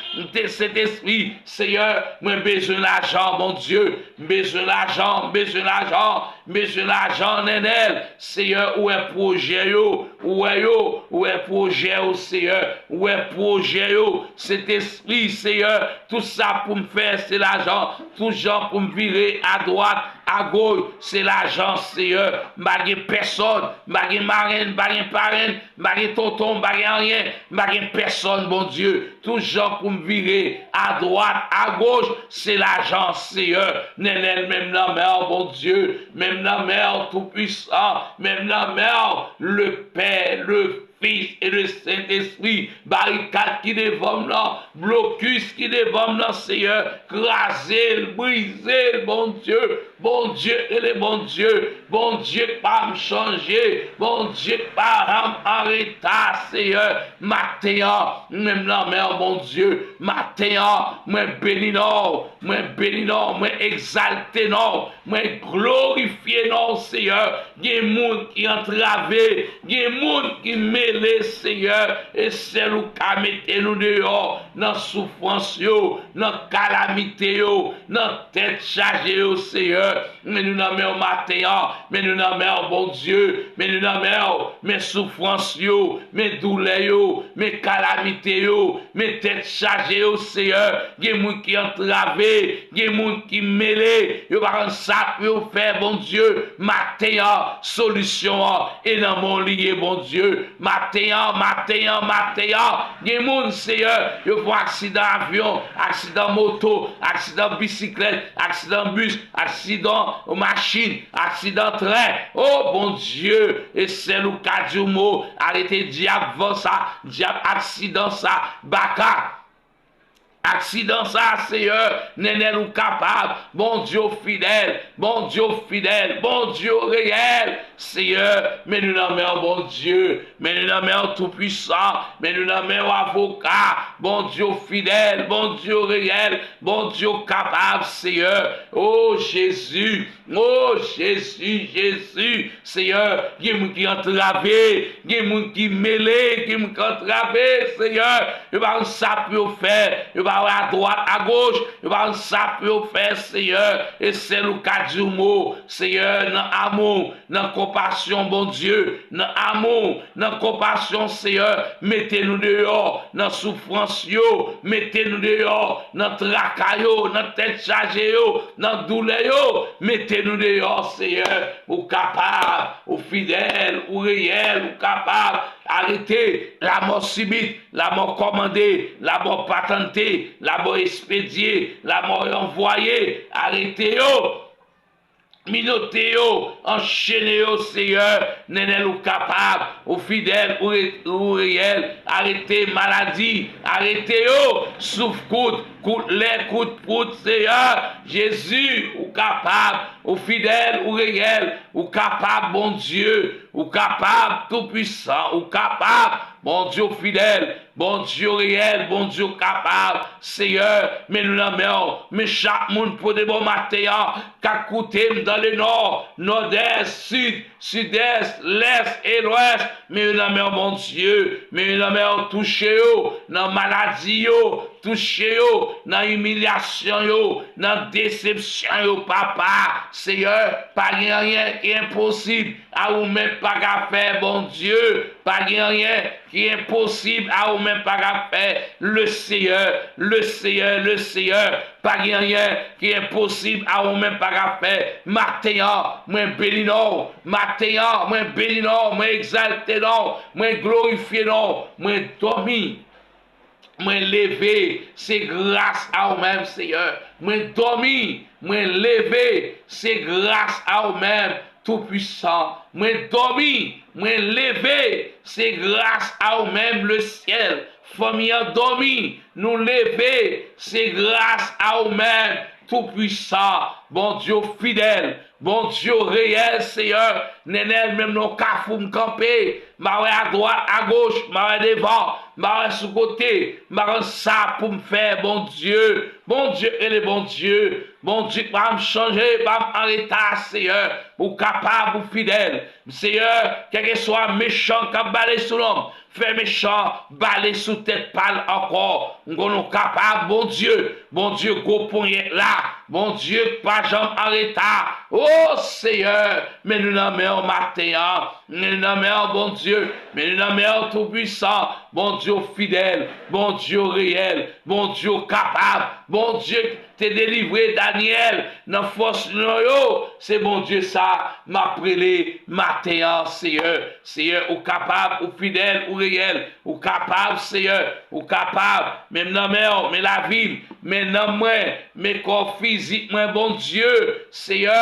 Sentespri. Seyè, mwen bezwen lajan, Bondye. M bezwen lajan, m bezwen lajan, m bezwen lajan, Nenel. Seyè, ou wè pwojè yo, ou wè yo, ou wè pwojè yo, Seyè. Ou wè pwojè yo, Sentespri, Seyè. Tout sa pou m fè, se lajan. Tout jan pou m vire adwat, agoch, se lajan, Seyè. M pa gen pèsòn, m pa gen marenn, m pa gen parenn, m pa gen tonton, m pa gen anyen, m pa gen pèsòn, Bondye. Tout jan pou m vire adwat, agoch, se lajan, Seyè. Nenel, men m nan men w, Bondye. Men m nan men w, Toupwisan. Men m nan men w, Lepè, le Fis e le Sentespri. Barikad ki devan m nan, blokis ki devan m nan, Seyè, kraze l, brize l, Bondye. Bondye, rele Bondye. Bondye k pa janm chanje. Bondye k pa janm anreta, Seyè. Maten an, mwen nan men w, Bondye. Maten an, mwen beni non w. Mwen beni non w. Mwen egzalte non w. Mwen glorifye non w, Seyè. Gen moun ki antrave. Gen moun ki mele, Seyè. E sèl ou ka mete nou deyò nan soufrans yo, nan kalamite yo, nan tèt chaje yo, Seyè. Men nou nan men w maten an. Men nou nan men w, Bondye. Men nou nan men w. Men soufrans yo. Men doulè yo. Men kalamite yo. Men tèt chaje yo, Seyè. Gen moun ki antrave. Gen moun ki mele. Yo pa konn sa pou yo fè, Bondye. Maten an, solisyon an, e nan men w li ye, Bondye. Maten an, maten an, maten an. Gen moun, Seyè, yo fè aksidan avyon, aksidan moto, aksidan bisiklèt, aksidan bis, aksidan machin, aksidan tren. O Bondye, e sèl ou ka di yon mo, arete dyab van sa, dyab aksidan sa, baka. Aksidan sa, Seyè, Nenel ou kapab, Bondye ou fidèl, Bondye ou fidèl, Bondye ou reyèl, Seyè, men nou nan men w, Bondye, men nou nan men w Toupwisan, men nou nan men w Avoka, Bondye ou fidèl, Bondye ou reyèl, Bondye ou kapab, Seyè, o Jezi, O Jezi, Jezi, Seyè, gen moun ki antrave, gen moun ki mele, gen moun ki antrave, Seyè. Yo pa konn sa pou yo fè, yo pa wè adwat, agoch, yo pa konn sa pou yo fè, Seyè. E sèl ou ka di yon mo, Seyè, nan amou, nan konpasyon, Bondye, nan amou, nan konpasyon, Seyè, mete nou deyò nan soufrans yo, mete nou deyò nan traka yo, nan tèt chaje yo, nan doulè yo, mete nou deyò, Seyè. Ou kapab, ou fidèl, ou reyèl, ou kapab. Arete lamò sibit, lamò kòmande, lamò patante, lamò espedye, lamò anvwaye. Arete yo. Minote yo, anchene yo, Seyè, Nenel ou kapab, ou fidèl, ou re-, ou reyèl, arete maladi, arete yo, souf kout, kout lè, kout poud, Seyè, Jezi, ou kapab, ou fidèl, ou reyèl, ou kapab, Bondye, ou kapab, Toupwisan, ou kapab, Bondye, ou fidèl, Bondye reyèl, Bondye kapab, Seyè, men nou nan men w, men chak moun pote bò maten an, k ap koute m dans le nord, nòdès, sid, sidès, lès e lwès, men yo nan men w, Bondye, men yo nan men w, touche yo, nan maladi yo, touche yo, nan imilyasyon yo, nan desepsyon yo, papa, Seyè, pa gen anyen ki enposib a ou menm pa ka fè, Bondye, pa gen anyen ki enposib a ou menm pa ka fè. Le Seyè, le Seyè, le Seyè, pa gen anyen ki enposib a ou menm pa ka fè. Maten an, mwen beni non w. Maten an, mwen beni non w. Mwen egzalte non w. Mwen glorifye non w. Mwen dòmi. Mwen leve, se gras a ou menm, Seyè. Mwen dòmi, mwen leve, se gras a ou menm, Toupwisan. Mwen dòmi, mwen leve, se gras a ou menm, Lesyèl. Fanmi an dòmi, nou leve, se gras a ou menm, Toupwisan. Bondye w fidèl, Bondye w reyèl, Seyè. Nenel, menm nan kafou m kanpe, m pa wè adwat, agoch, m pa wè devan, m pa wè sou kote, m pa konn sa pou m fè, Bondye. Bondye k rele Bondye, Bondye k pa janm chanje, pa m anreta, Seyè. Ou kapab, ou fidèl. Seyè, kèlkeswa mechan k ap bale sou non m, fè mechan bale sou tèt pa l ankò. M konnen w kapab, Bondye. Bondye, gwo ponyèt la. Bondye k pa janm anreta. O Seyè, men nou nan men w maten an. Men nou nan men w, Bondye. Men nou nan men w, Toupwisan. Bondye w fidèl. Bondye w reyèl. Bondye w kapab. Bondye k te delivre Danyèl nan fòs lyon yo. Se Bondye sa m ap rele maten an, Seyè. Seyè, ou kapab, ou fidèl, ou reyèl. Ou kapab, Seyè. Ou kapab. Men m nan men w, men lavi m, men nanm mwen, men kò fizik mwen, Bondye. Seyè,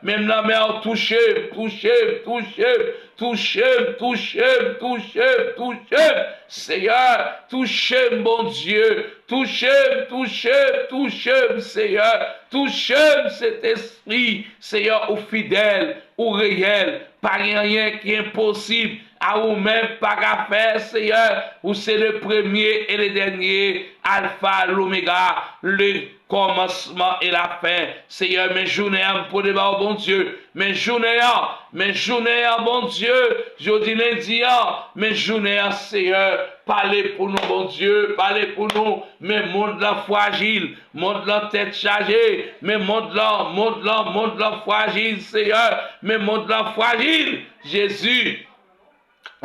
men m nan men w, touche m, touche m, touche m, touche m, touche m, touche m, touche m. Seyè, touche m, Bondye. Touche m, touche m, touche m, Seyè. Touche m, Sentespri. Seyè, ou fidèl, ou reyèl. Pa gen anyen ki enposib a ou menm pa ka fè, Seyè. Ou se le premye e le dènye, Alfa, Lomega, le kòmansman e lafen. Seyè, men jounen an m pote ba w, Bondye. Men jounen an, men jounen an, Bondye. Jodi lendi an, men jounen an, Seyè. Pale pou nou, Bondye. Pale pou nou. Men mond lan frajil. Mond lan tèt chaje. Men mond lan, mond lan, mond lan frajil, Seyè. Men mond lan frajil, Jezi.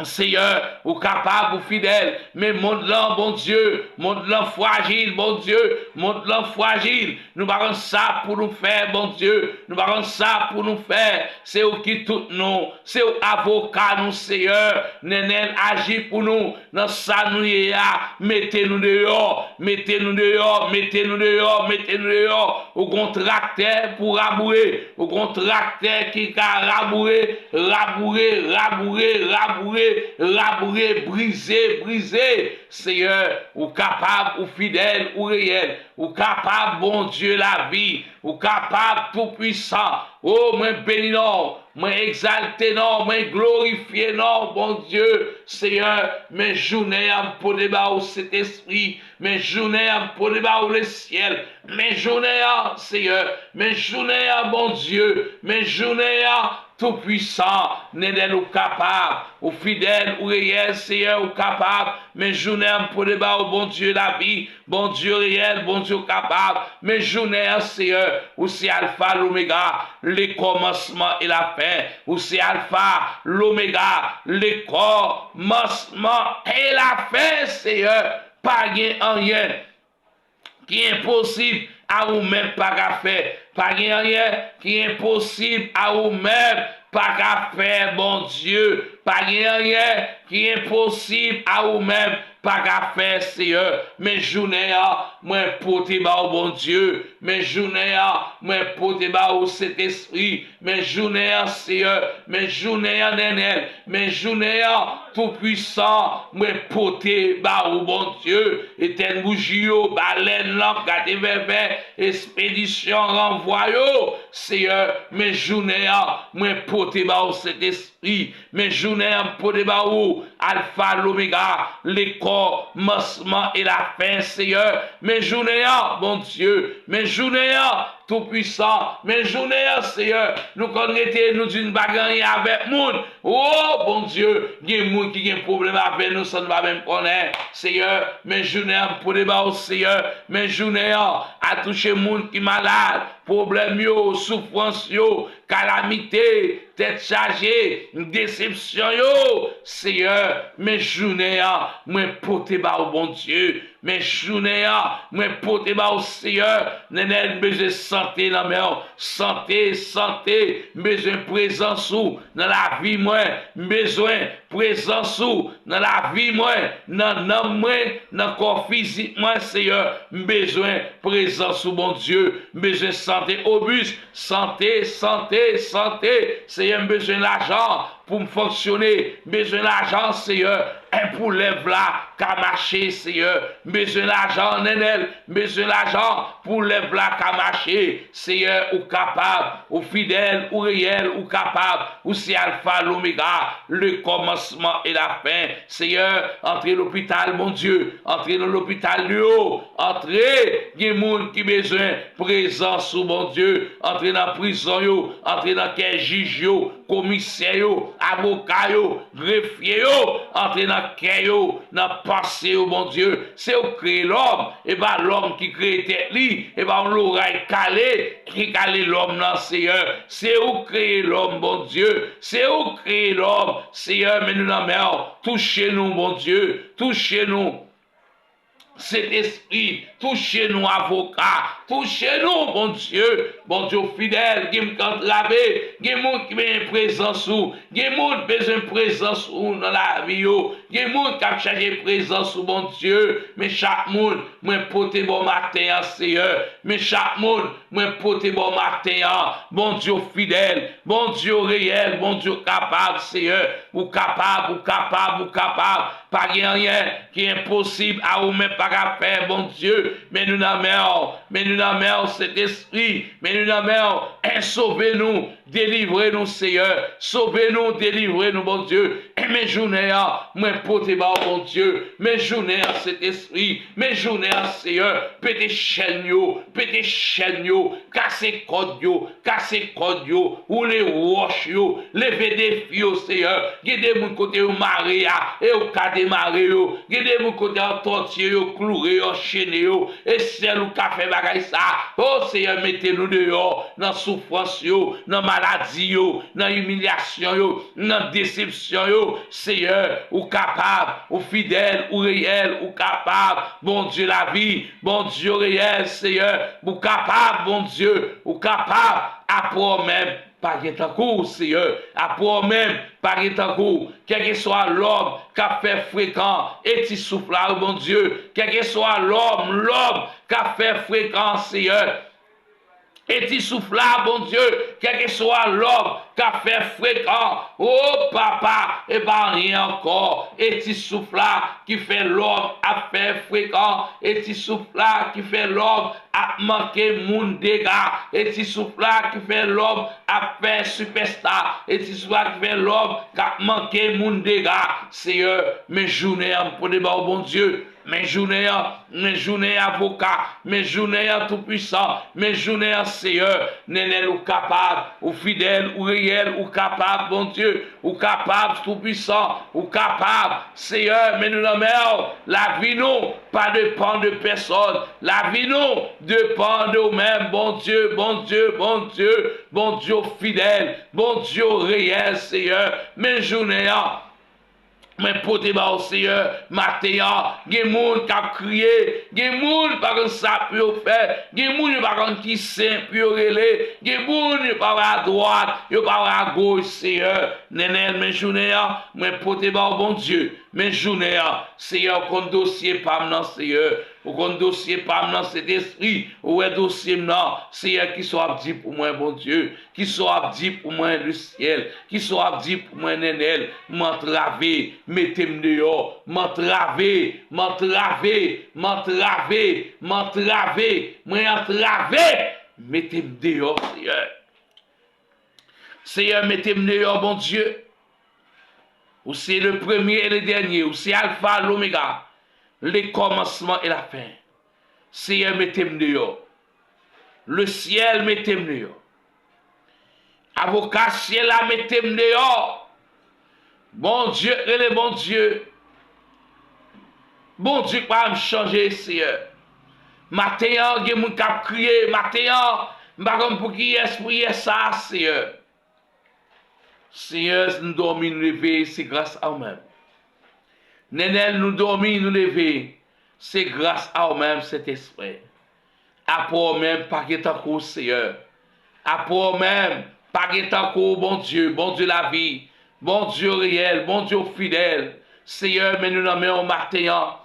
Seyè, ou kapab, ou fidèl, men mond lan, Bondye, mond lan frajil, Bondye, mond lan frajil. Nou pa konn sa pou nou fè, Bondye, nou pa konn sa pou nou fè. Se ou ki tout nou, se ou avoka nou, Seyè. Nènèl, aji pou nou nan sa nou ye a. Mete nou deyò, mete nou deyò, mete nou deyò, mete nou deyò. Ou gon traktè pou raboure, ou gon traktè ki ka raboure, raboure, raboure, raboure, raboure, brize, brize. Seyè, ou kapab, ou fidèl, ou reyèl, ou kapab, Bondye lavi, ou kapab, toupwisan. O, mwen beni non w, mwen egzalte non w, mwen glorifye non w, Bondye. Seyè, men jounen an m pote ba ou, Sentespri, men jounen an m pote ba ou, Lesyèl, men jounen an, Seyè, men jounen an, Bondye, men jounen an, Toupwisan, Nènèl, ou kapab, ou fidèl, ou reyèl, Seyè, ou kapab. Men jounen an, m pote ba ou, Bondye lavi, Bondye reyèl, Bondye ou kapab. Men jounen an, Seyè, ou se Alfa, Lomega, le kòmansman e la fen. Ou se Alfa, Lomega, le kòmansman e la fen, Seyè. Pa gen anyen ki enposib a ou menm pa ka fè. Pa gen anyen ki enposib a ou menm pa ka fè, Bondye. Pa gen anyen ki enposib a ou menm pa ka fè, Seyè. Men jounen an, mwen pote ba ou, Bondye. Men jounen an, mwen pote ba ou, Sentespri. Men jounen an, Seyè, men jounen an, Nènèl, men jounen an, Toupwisan, mwen pote ba ou, Bondye. Etèn bouji yo, balèn, lanp, gate vèvè, espedisyon, ranvwa yo, Seyè, men jounen an, mwen pote ba ou, Sentespri. Men jounen an, m pote ba ou, Alfa, Lomega, le kòmansman e la fen, Seyè. Men jounen an, Bondye, men jounen an, Toupwisan, men jounen an, Seyè, nou konn rete, nou di n pa gen anyen avèk moun. O, Bondye, gen moun ki gen pwoblèm avè nou san nou pa menm konnen. Seyè, men jounen an, m pote ba ou, Seyè, men jounen an, al touche moun ki malad, pwoblèm yo, soufrans yo, kalamite, tèt chaje, desepsyon yo, Seyè, men jounen an, mwen pote ba ou, Bondye. Men jounen an, mwen pote ba ou, Seyè. Nènèl, m bezwen sante nan men w. Sante, sante, m bezwen prezans ou nan lavi mwen. M bezwen prezans ou nan lavi mwen, nan nanm mwen, nan kò fizik mwen, Seyè. M bezwen prezans ou, Bondye. M bezwen sante obis, sante, sante, sante. Seyè, m bezwen lajan pou m fonksyone. M bezwen lajan, Seyè, pou lèv la ka mache, Seyè. M bezwen lajan, Nènèl. M bezwen lajan pou lèv la ka mache. Seyè, ou kapab, ou fidèl, ou reyèl, ou kapab. Ou se Alfa, Lomega, le kòmansman e la fen. Seyè, antre lopital, Bondye. Antre nan lopital yo. Antre, gen moun ki bezwen prezans ou, Bondye. Antre nan prizon yo, antre nan kè jij yo, komisè yo, avoka yo, grefye yo, antre nan kè yo, nan panse yo, Bondye. Se ou k kreye lòm, e pa lòm ki kreye tèt li, e pa yon loray kale ki kale lòm nan, Seyè. Se ou k kreye lòm, Bondye. Se ou k kreye lòm, Seyè, men nou nan men w. Touche nou, Bondye. Touche nou. Sentespri, touche nou, avoka, touche nou, Bondye. Bondye, w fidèl, gen moun k antrave, gen moun ki benyen prezans ou, gen moun bezwen prezans ou nan lavi yo, gen moun k ap chache prezans ou, Bondye. Men chak moun, mwen pote ba w maten an, Seyè. Men chak moun, mwen pote ba w maten an, Bondye, w fidèl, Bondye, w reyèl, Bondye, w kapab, Seyè. Ou kapab, ou kapab, ou kapab. Pa gen anyen ki enposib a ou menm pa ka fè, Bondye. Men nou nan men w, men nou nan men w, Sentespri, men nou nan men w. Sove nou, delivre nou, Seyè. Sove nou, delivre nou, Bondye. Men jounen an, mwen pote ba w, Bondye. Men jounen an, Sentespri, men jounen an, Seyè. Pete chèn yo, pete chèn yo, kase kòd yo, kase kòd yo, woule wòch yo, leve defi yo, Seyè. Gen de moun kote yo mare a, e ou ka demare yo. Gen de moun kote yo tòtiye yo, kloure yo, chene yo. E sèl ou ka fè bagay sa. O Seyè, mete nou deyò nan soufrans yo, nan maladi yo, nan imilyasyon yo, nan desepsyon yo. Seyè, ou kapab, ou fidèl, ou reyèl, ou kapab, Bondye lavi, Bondye reyèl, Seyè, ou kapab, Bondye, ou kapab, apre w menm, pa gen tankou w, Seyè, apre w menm, pa gen tankou w, kèlkeswa lòm k ap fè frekan, e ti souf la, wi, Bondye, kèlkeswa lòm, lòm k ap fè frekan, Seyè, e ti souf la, Bondye, kèlkeswa lòm k ap fè frekan, o papa, e pa anyen ankò, e ti souf la ki fè lòm ap fè frekan, e ti souf la ki fè lòm ap manke moun dega, e ti souf la ki fè lòm ap fè sipèsta, e ti souf la ki fè lòm k ap manke moun dega. Seyè, men jounen an m pote ba w, Bondye, men jounen an, men jounen an, avoka, men jounen an, Toupwisan, men jounen an, Seyè, Nènèl, ou kapab, ou fidèl, ou reyèl, ou kapab, Bondye, ou kapab, Toupwisan, ou kapab, Seyè, men nou nan men w, lavi nou pa depann de pèsòn, lavi nou depann de w menm, Bondye, Bondye, Bondye, Bondye w fidèl, Bondye w reyèl, Seyè, men jounen an, mwen pote ba w, Seyè, maten an, gen moun k ap kriye, gen moun pa konn sa pou yo fè, gen moun yo pa konn ki sen pou yo rele, gen moun yo pa wè adwat, yo pa wè agoch, Seyè. Nènèl, men jounen an, mwen pote ba w, Bondye, men jounen an, Seyè, ou konn dosye pa m nan, Seyè. Ou konn dosye pa m nan, Sentespri. Ou wè dosye m nan. Seyè, kisa w ap di pou mwen, Bondye? Kisa w ap di pou mwen, Lesyèl? Kisa w ap di pou mwen, Nènèl? M antrave, mete m deyò. M antrave, m antrave, m antrave, m antrave. Mwen antrave, mete m deyò, Seyè. Seyè, mete m deyò, Bondye. Ou se le premye e le dènye, ou se Alfa, Lomega, le kòmansman e la fen. Seyè, mete m deyò. Lesyèl, mete m deyò. Avoka syèl la, mete m deyò. Bondye rele Bondye. Bondye k pa janm chanje, Seyè. Maten an, gen moun k ap kriye. Maten an, m pa konn pou kiyès priyè sa a, Seyè. Seyè, nou dòmi, nou leve, se gras a w menm. Nènèl, nou dòmi, nou leve, se gras a w menm, Sentespri. Apre w menm, pa gen tankou w, Seyè. Apre w menm, pa gen tankou w, Bondye, Bondye lavi, Bondye reyèl, Bondye fidèl. Seyè, men nou nan men w maten an.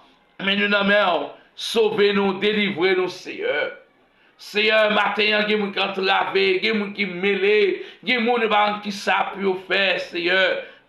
Men nou nan men w. Sove nou, delivre nou, Seyè. Seyè, maten an, gen moun ki antrave, gen moun ki mele, gen moun yo pa konn kisa pou yo fè, Seyè.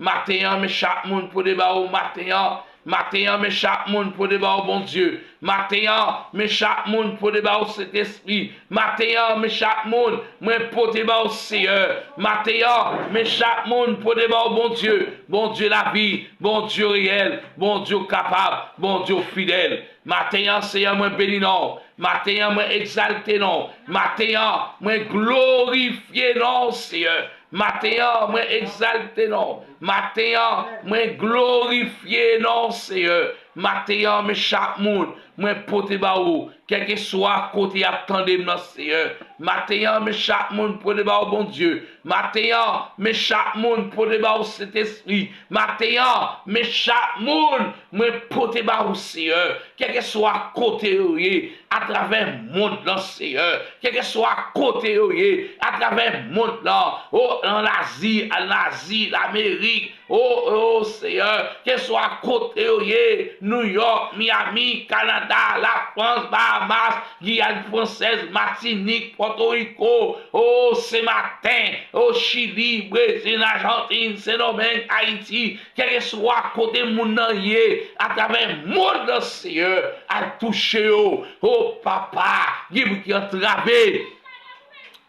Maten an, men chak moun pote ba w maten an. Maten an, men chak moun pote ba w, Bondye. Maten an, men chak moun pote ba w, Sentespri. Maten an, men chak moun, mwen pote ba w, Seyè. Maten an, men chak moun pote ba w, Bondye. Bondye lavi, Bondye reyèl, Bondye kapab, Bondye fidèl. Maten an, Seyè, mwen beni non w. Maten an, mwen egzalte non w. Maten an, mwen glorifye non w, Seyè. Maten an, mwen egzalte non w. Maten an, mwen glorifye non w, Seyè. Maten an, men chak moun, mwen pote ba ou, kèlkeswa kote y ap tande m nan, Seyè. Maten an, men chak moun pote ba ou, Bondye. Maten an, men chak moun pote ba ou, Sentespri. Maten an, men chak moun, mwen pote ba ou, Seyè. Kèlkeswa kote yo ye, atravè mond lan, Seyè. Kèlkeswa kote yo ye, atravè mond lan. O, an Azi, an Azi, Lamerik, o, o, Seyè. Kèlkeswa kote yo ye, Nouyòk, Miami, Kanada, Lafrans, Bahamas, Giyàn Fransèz, Matinik, Pòtoriko, o, Senmaten, o, Chili, Brezil, Ajantin, Sendomeng, Ayiti, kèlkeswa kote moun nan ye, atravè mond lan, Seyè, al touche yo. O, Papa, gen moun ki antrave.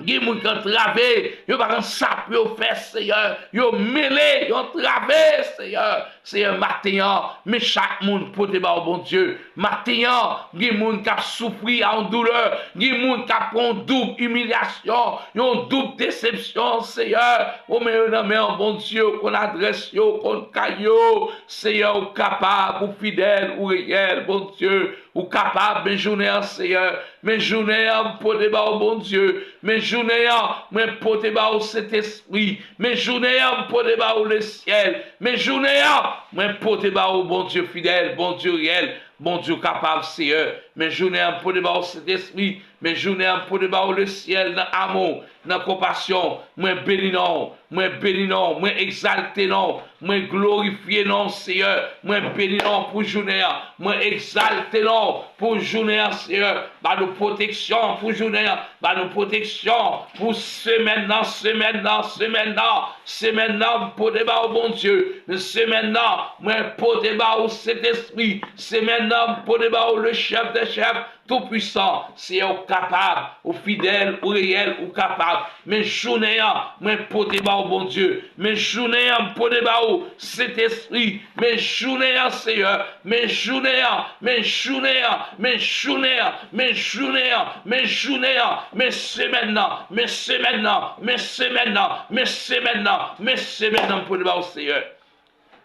Gen moun ki antrave, yo pa konn sa pou yo fè, Seyè. Yo mele, yo antrave, Seyè. Seyè, maten an, men chak moun pote ba ou, Bondye. Maten an, gen moun k ap soufri a yon doulè. Gen moun k ap pran yon doub imilyasyon, yon doub desepsyon, Seyè. Ou men yo nan men w, Bondye, ou konn adrès yo, ou konn kay yo. Seyè, ou kapab, ou fidèl, ou reyèl, Bondye. Ou kapab, men jounen an, Seyè. Men jounen an, m pote ba ou, Bondye. Men jounen an, mwen pote ba ou, Sentespri. Men jounen an, m pote ba ou, lesyèl. Men jounen an, mwen pote ba ou, Bondye fidèl, Bondye reyèl, Bondye kapab, Seyè. Men jounen an, m pote ba ou, Sentespri. Men jounen an, m pote ba ou, lesyèl, nan amou, nan konpasyon. Mwen beni non w, mwen beni non w, mwen egzalte non w, mwen glorifye non w, Seyè. Mwen beni non w pou jounen an, mwen egzalte non w pou jounen an, Seyè. Ba nou pwoteksyon pou jounen an, ba nou pwoteksyon pou semèn nan, semèn nan, semèn nan, semèn nan, m pote ba ou, Bondye. Semèn nan, mwen pote ba ou, Sentespri. Semèn nan, m pote ba ou, le chèf dè chèf, Toupwisan, Seyè, ou kapab, ou fidèl, ou reyèl, ou kapab. Men jounen an, mwen pote ba ou, Bondye. Men jounen an, m pote ba ou, Sentespri. Men jounen an, Seyè. Men jounen an, men jounen an, men jounen an, men jounen an, men jounen an, men semèn nan, men semèn nan, men semèn nan, men semèn nan, men semèn nan, m pote ba ou, Seyè.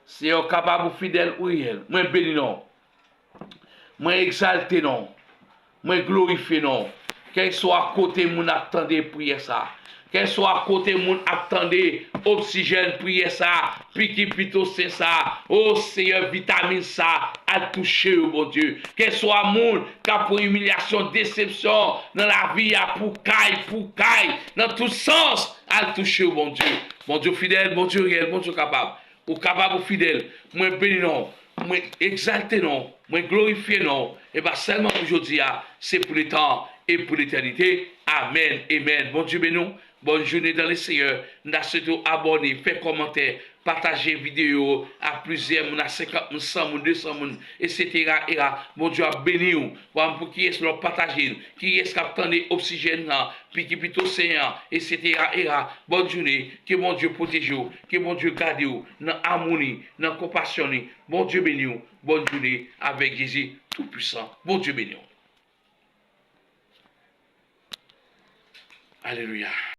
Seyè, ou kapab, ou fidèl, ou reyèl. Mwen beni non w. Mwen egzalte non w. Mwen glorifye non w. Kèlkeswa kote moun ap tande priyè sa a, kèlkeswa kote moun ap tande oksijèn priyè sa a, piki pito sen sa a, o Seyè, vitamin sa a, al touche yo, Bondye. Kèlkeswa moun k ap pran imilyasyon, desepsyon nan lavi a, pou kay, pou kay, nan tout sans, al touche yo, Bondye. Bondye fidèl, Bondye reyèl, Bondye kapab. Ou kapab, ou fidèl. Mwen beni non w. Mwen egzalte non w. Mwen glorifye non w. E pa sèlman pou jodi a, se pou letan e pou letènite. Amèn, amèn. Bondye beni w. Bòn jounen dan le Seyè. M ta swete w abòne, fè kòmantè, pataje videyo a plizyè moun, a senkant moun, san moun, de san moun, etsetera, etsetera. Bondye ap beni w. W ap pou kiyès lè w pataje l, kiyès k ap tande oksijèn nan, piki pito sen an, etsetera, etsetera. Bòn jounen, ke Bondye pwoteje w, ke Bondye gade w nan amou li, nan konpasyon li. Bondye beni w, bòn jounen avèk Jezi Toupwisan. Bondye beni w. Alelouya.